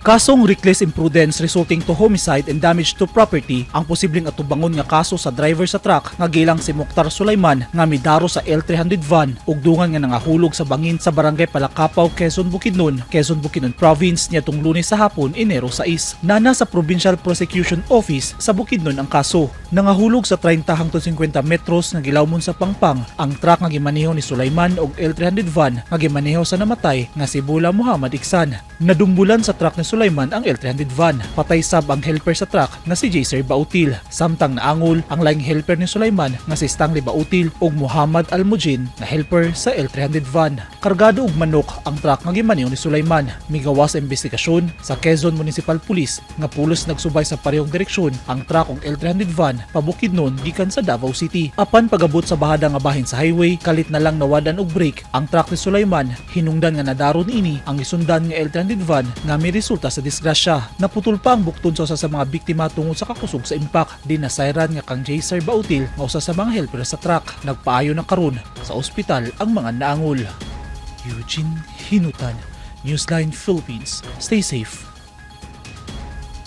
Kasong reckless imprudence resulting to homicide and damage to property ang posibleng atubangon nga kaso sa driver sa truck nga gilang si Mukhtar Sulaiman nga midaro sa L300 van ug dungan nga nangahulog sa bangin sa Barangay Palakapaw, Quezon, Bukidnon, Quezon, Bukidnon Province niadtong Lunes sa hapon, Enero 6. Nana sa Provincial Prosecution Office sa Bukidnon ang kaso. Nangahulog sa 30 hangtod 50 metros nga gilawmon sa pangpang ang truck nga gimaneho ni Sulaiman og L300 van nga gimaneho sa namatay nga si Bula Muhammad Iksan. Nadumbulan sa truck ni Sulaiman ang L300 van. Patay sab ang helper sa truck nga si Jaser Bautil. Samtang naangol ang laing helper ni Sulaiman nga si Stanley Bautil ug Muhammad Almujin nga helper sa L300 van. Kargado og manok ang truck nga gimaneho ni Sulaiman. Migawas sa investigasyon sa Quezon Municipal Police nga pulos nagsubay sa parehong direksyon ang truck ug L300 van pa Bukidnon gikan sa Davao City. Apan pagabot sa bahada nga bahin sa highway, kalit na lang nawadan og brake ang truck ni Sulaiman. Hinungdan nga nadaro niini ang gisundan nga L300 van nga miresulta sa disgrasya. Naputol pa ang buktod sa usa sa mga biktima tungod sa kakusog sa impact. Di nasayran nga kang Jaser Bautil nga usa sa mga helper sa truck. Nagpaayo na karon sa ospital ang mga naangol. Eugene Hinutan, Newsline Philippines. Stay safe.